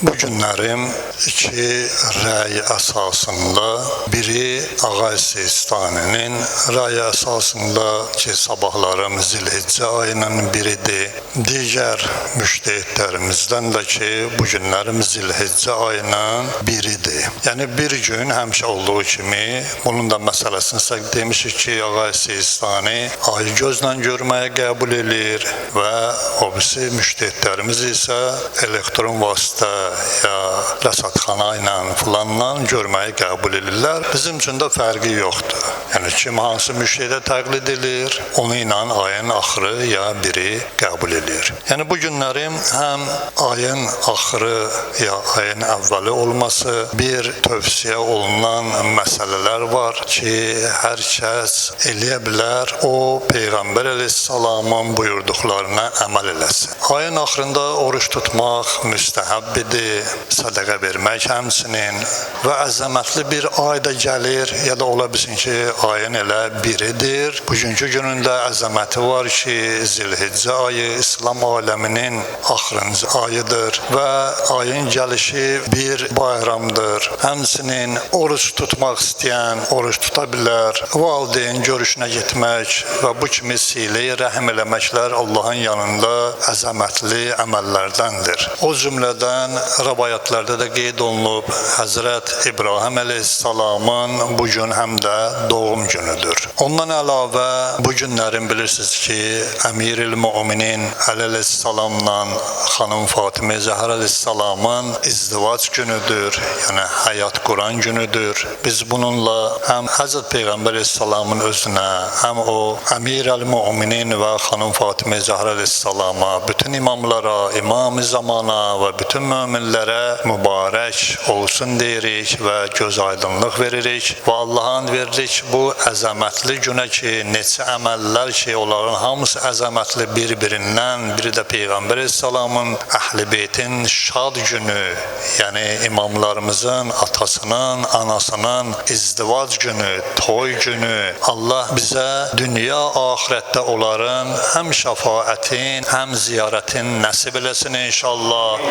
Bu günlərim iki rəy əsasında, biri Ağay Sistaninin rəyi əsasında ki, sabahlarım Zilhiccə ayının biridir. Digər müştehidlərimizdən də ki, bu günlərim Zilhiccə ayının biridir. Yəni bir gün həmişə olduğu kimi, bunun da məsələsini sizə demişik ki, Ağay Sistani ayı gözlə görməyə qəbul eləyir və o birisi müştehidlərimiz isə elektron vasitə ya rəsədxana ilə filanla görməyi qəbul edirlər. Bizim üçün də fərqi yoxdur. Yəni kim hansı müştehidə təqlid edir, onu ilə ayın axırı ya biri qəbul edir. Yəni bu günlərim həm ayın axırı ya ayın əvvəli olması bir tövsiyə olunan məsələlər var ki, hər kəs eləyə bilər, o Peyğəmbər əleyhissalamın buyurduqlarına əməl eləsin. Ayın axırında oruç tutmaq müstəhəb idi, sədəqə vermək həmçinin və əzəmətli bir ay da gəlir, ya da ola bilsin ki, ayın elə biridir. Bugünkü günündə əzəməti var ki, Zilhiccə ayı İslam aləminin axırıncı ayıdır və ayın gəlişi bir bayramdır. Həmçinin oruç tutmaq istəyən oruç tuta bilər, valideyn görüşünə getmək və bu kimi silə-i rəhm eləməklər Allahın yanında əzəmətli əməllərdəndir. O cümlədən rəvayətlərdə də qeyd olunub, Həzrət İbrahim əleyhissalamın bu gün həm də doğum günüdür. Ondan əlavə bu günlərin bilirsiniz ki, Əmiril Müminin Əli əleyhissalamla xanım Fatimə Zəhra əleyhissalamın izdivac günüdür, yəni həyat quran günüdür. Biz bununla həm Həzrət Peyğəmbər əleyhissalamın özünə, həm o Əmirəl Müminin və xanım Fatimə Zəhra əleyhissalama, bütün imamlara, imam-ı zamana və bütün möminlərə mübarək olsun deyirik və göz aydınlıq veririk və Allah'a and veririk bu əzəmətli günə ki, neçə əməllər ki, onların hamısı əzəmətli bir-birindən, biri də Peyğəmbər əleyhissalamın, Əhl-i Beytin şad günü, yəni imamlarımızın, atasının, anasının izdivac günü, toy günü. Allah bizə dünya axirətdə onların həm şəfaətin, həm ziyarətin nəsib eləsin inşallah.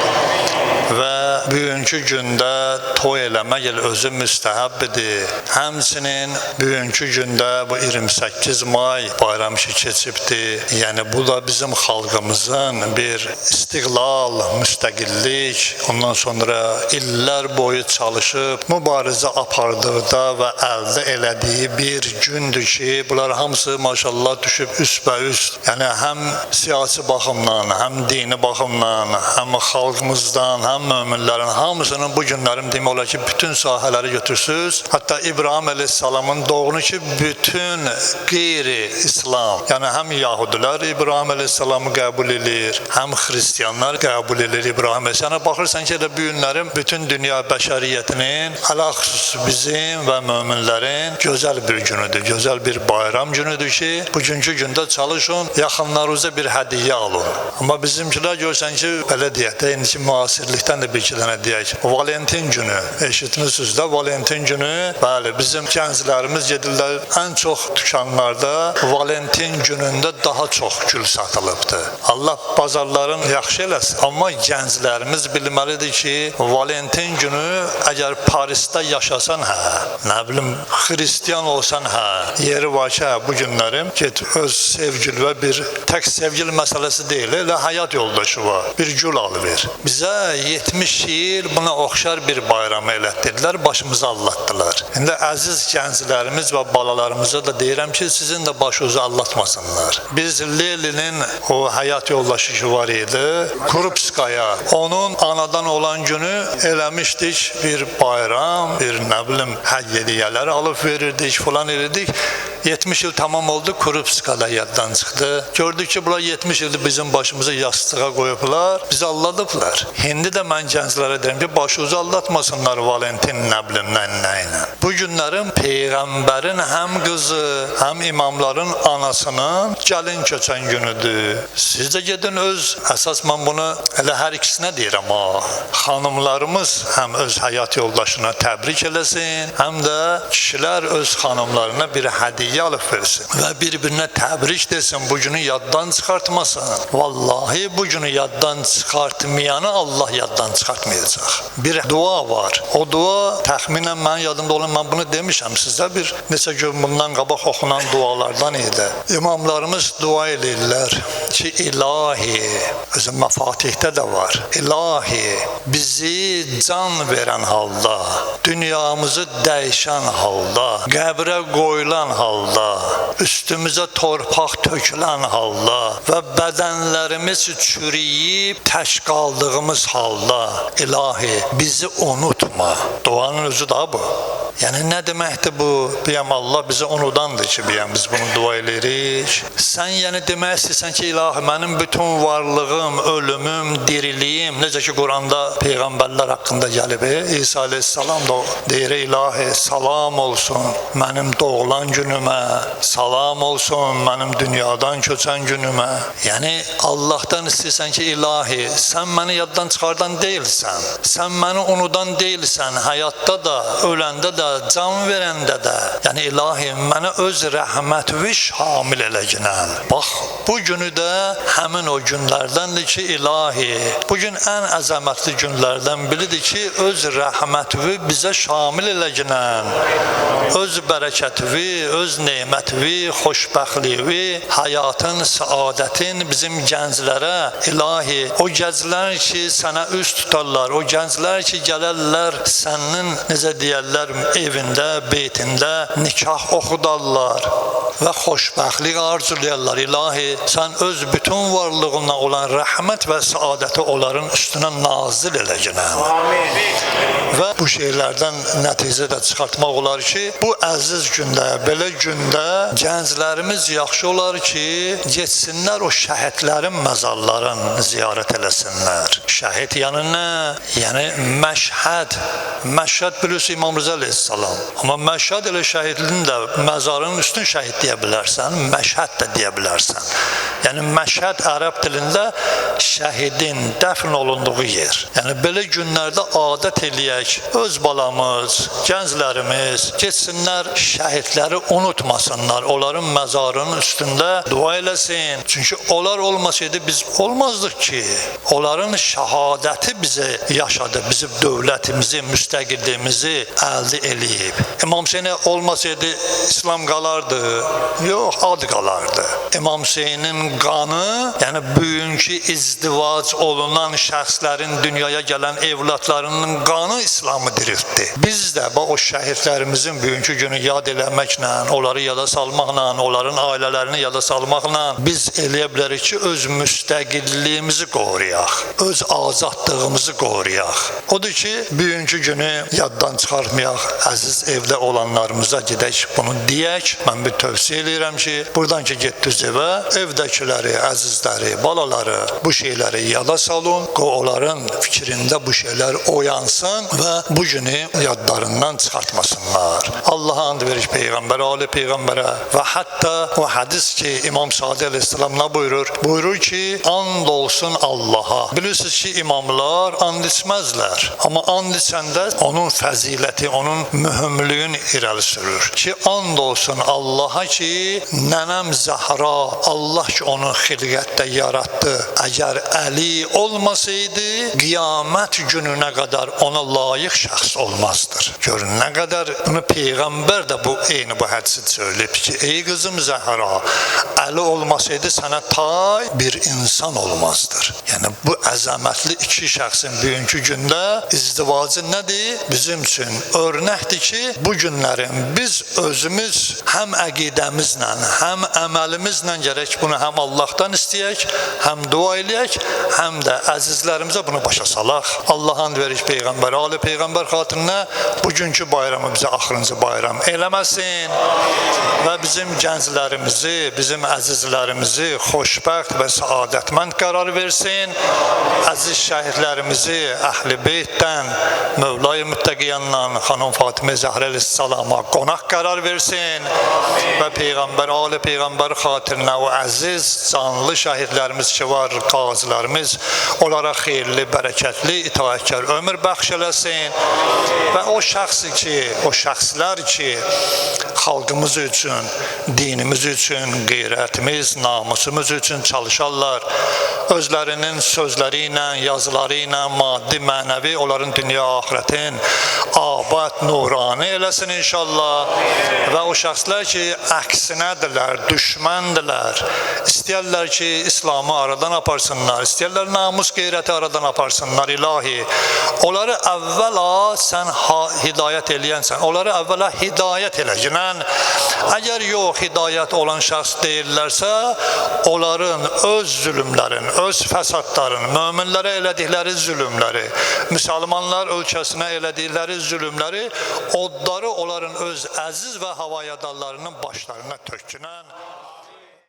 Və bugünkü gündə toy eləmək elə özü müstəhəbdir. Həmçinin bugünkü gündə bu 28 may bayram ki keçibdi. Yəni bu da bizim xalqımızın bir istiqlal, müstəqillik, ondan sonra illər boyu çalışıb mübarizə apardıqda və əldə elədiyi bir gündür ki, bunlar hamısı maşallah düşüb üstbəüst. Yəni həm siyasi baxımdan, həm dini baxımdan, həm xalqımızdan, həm möminlərin hamısının bu günlərim demək olar ki, bütün sahələri götürsüz. Hətta İbrahim əleyhissalamın doğunu ki, bütün qeyri-İslam, yəni həm Yahudilər İbrahim əleyhissalamı qəbul eləyir, həm xristianlar qəbul eləyir İbrahim əleyhissalamı. Yəni baxırsan ki, elə bu günlərin bütün dünya bəşəriyyətinin, ələxüsus bizim və möminlərin gözəl bir günüdür, gözəl bir bayram günüdür ki, bugünkü gündə çalışın, yaxınlarınıza bir hədiyyə alın. Amma bizimkilər görsən ki, belə deyək də, indiki müasirlikdən də bir iki dənə deyək. Valentin günü, eşitmişsiniz də Valentin günü, bəli, bizim gənclərimiz gedirlər ən çox dükanlarda Valentin günündə daha çox gül satılıbdır. Allah bazarların yaxşı eləsin. Amma gənclərimiz bilməlidir ki, Valentin günü əgər Parisdə yaşasan, hə, nə bilim, xristian olsan, hə, yeri var ki, hə, bu günlərim get öz sevgil və bir tək sevgil məsələsi deyil, elə həyat yoldaşı var, bir gül alıver. Bizə 70 il buna oxşar bir bayramı elətdirdilər, başımızı allatdılar. İndi əziz gənclərimiz və balalarımıza da deyirəm ki, sizin də başınızı allatmasınlar. Biz Leninin o həyat yoldaşı ki var idi, Krupskaya, onun anadan olan günü eləmişdik bir bayram, bir nə bilim hədiyyələr alıb verirdik, falan edirdik. 70 il tamam oldu, Krupska da yaddan çıxdı. Gördük ki, bunlar 70 ildir bizim başımızı yastığa qoyublar, bizi aldadıblar. İndi də mən gənclərə deyirəm ki, başınızı aldatmasınlar Valentin nə bilim nə ilə. Bu günlərin Peyğəmbərin həm qızı, həm imamların anasının gəlin köçən günüdür. Siz də gedin öz, əsas mən bunu elə hər ikisinə deyirəm ha. Xanımlarımız həm öz həyat yoldaşına təbrik eləsin, həm də kişilər öz xanımlarına bir hədiyyə hədiyyə alıb versin və bir-birinə təbrik desin, bu günü yaddan çıxartmasın. Vallahi bu günü yaddan çıxartmayanı Allah yaddan çıxartmayacaq. Bir dua var. O dua təxminən mənim yadımda olan, mən bunu demişəm sizə, bir neçə gün bundan qabaq oxunan dualardan idi. İmamlarımız dua eləyirlər ki, ilahi, özü Məfatihdə də var, ilahi, bizi can verən halda, dünyamızı dəyişən halda, qəbrə qoyulan halda, üstümüzə torpaq tökülən halda və bədənlərimiz çürüyüb tək qaldığımız halda, ilahi, bizi unutma. Duanın özü də bu. Yəni nə deməkdir bu? Biyəm Allah bizi unudandır ki, biyəm biz bunu dua eləyirik. Sən yəni demək istəyirsən ki, ilahi, mənim bütün varlığım, ölümüm, diriliyim, necə ki Quranda peyğəmbərlər haqqında gəlib, İsa əleyhissalam da deyir, ilahi, salam olsun mənim doğulan günümə, salam olsun mənim dünyadan köçən günümə. Yəni Allahdan istəyirsən ki, ilahi, sən məni yaddan çıxardan deyilsən, sən məni unudan deyilsən, həyatda da, öləndə də, can verəndə də, yəni ilahi, mənə öz rəhmətvi şamil eləginən. Bax, bu günü də həmin o günlərdəndir ki, ilahi, bu gün ən əzəmətli günlərdən biridir ki, öz rəhmətvi bizə şamil eləginən, öz bərəkətvi, öz nemətvi, xoşbəxtliyi, həyatın, səadətin bizim gənclərə, ilahi, o gənclər ki, sənə üz tutarlar, o gənclər ki, gələrlər sənin, necə deyərlər, evində, beytində nikah oxudarlar və xoşbəxtlik arzulayarlar. İlahi, sən öz bütün varlığına olan rəhmət və səadəti onların üstünə nazil eləginən. Və bu şeylərdən nəticə də çıxartmaq olar ki, bu əziz gündə, belə gündə gənclərimiz yaxşı olar ki, getsinlər o şəhidlərin məzarlarını ziyarət eləsinlər. Şəhid yəni nə? Yəni Məşhəd. Məşhəd bilirsiniz İmam Rıza əleyhissalam. Amma Məşhəd elə şəhidlinin də məzarının üstün şəhid deyə bilərsən, Məşhəd də deyə bilərsən. Yəni Məşhəd ərəb dilində şəhidin dəfn olunduğu yer. Yəni belə günlərdə adət eləyək, öz balamız, gənclərimiz getsinlər şəhidləri unutmasınlar, onların məzarının üstündə dua eləsin. Çünki onlar olmasaydı biz olmazdıq ki. Onların şəhadəti bizi yaşadı, bizim dövlətimizi, müstəqilliyimizi əldə eləyib. İmam Hüseyin olmasaydı İslam qalardı? Yox, ad qalardı. İmam Hüseynin qanı, yəni bugünkü izdivac olunan şəxslərin dünyaya gələn evlatlarının qanı İslamı diriltdi. Biz də o şəhidlərimizin bugünkü günü yad eləməklə, onları yada salmaqla, onların ailələrini yada salmaqla biz eləyə bilərik ki, öz müstəqilliyimizi qoruyaq, öz azadlığımızı qoruyaq. Odur ki, bugünkü günü yaddan çıxartmayaq, əziz evdə olanlarımıza gedək bunu deyək. Mən bir tövsiyə eləyirəm ki, buradan ki getdiniz evə, evdəkiləri, əzizləri, balaları bu şeyləri yada salın, qoy onların fikrində bu şeylər oyansın və bu günü yadlarından çıxartmasınlar. Allaha and verir Peyğəmbərə, ali Peyğəmbərə və hətta o hədis ki, İmam Sadiq əleyhissalam nə buyurur? Buyurur ki, and olsun Allaha. Bilirsiniz ki, imamlar and içməzlər. Amma and içəndə onun fəziləti, onun mühümlüyün irəli sürür. Ki, and olsun Allaha ki, nənəm Zəhra, Allah ki onu xilqətdə yaratdı. Əgər Əli olmasaydı, qiyamət gününə qədər ona layiq şəxs olmazdır. Görün nə qədər bunu Peyğəmbər də bu eyni bu hədisi söyləyib ki, ey qızım Zəhra, Əli olmasaydı sənə tay bir insan olmazdır. Yəni bu əzəmətli iki şəxsin bugünkü gündə izdivacı nədir? Bizim üçün örnəkdir ki, bu günlərin biz özümüz həm əqidəmizlə, həm əməlimizlə gərək bunu həm Allahdan istəyək, həm dua eləyək, həm də əzizlərimizə bunu başa salaq. Allah and verir Peyğəmbərə, ali Peyğəmbər xatirinə bugünkü bayramı bizə axırıncı bayram eləməsin və bizim gənclərimizi, bizim əzizlərimizi xoşbəxt və səadətmənd qərar versin. Əziz şəhidlərimizi Əhl-i Beytdən, Mövlay Müttəqiyandan, xanım Fatimə Zəhra əleyhissalama qonaq qərar versin və Peyğəmbər, ali Peyğəmbər xatirinə o əziz canlı şəhidlərimiz ki var, qazilərimiz, onlara xeyirli, bərəkətli, itaətkar ömür bəxş eləsin və o şəxs ki, o şəxslər ki, xalqımız üçün, dinimiz üçün, qeyrətimiz, namusumuz üçün çalışarlar, özlərinin sözləri ilə, yazıları ilə, maddi, mənəvi onların dünya axirətin abad, nurani eləsin inşallah. Və o şəxslər ki, əksinədirlər, düşməndirlər, istəyirlər ki, İslamı aradan aparsınlar, istəyirlər namus qeyrəti aradan aparsınlar ilahi. Onları əvvəla sən hidayət eləyənsən, onları əvvəla hidayət elə. Ginən, əgər yox hidayət olan şəxs deyirlərsə, onların öz zülmlərin, öz fəsadların, möminlərə elədikləri zülmləri, müsəlmanlar ölkəsinə elədikləri zülmləri, odları onların öz əziz və havayadallarının başlarına tökünən.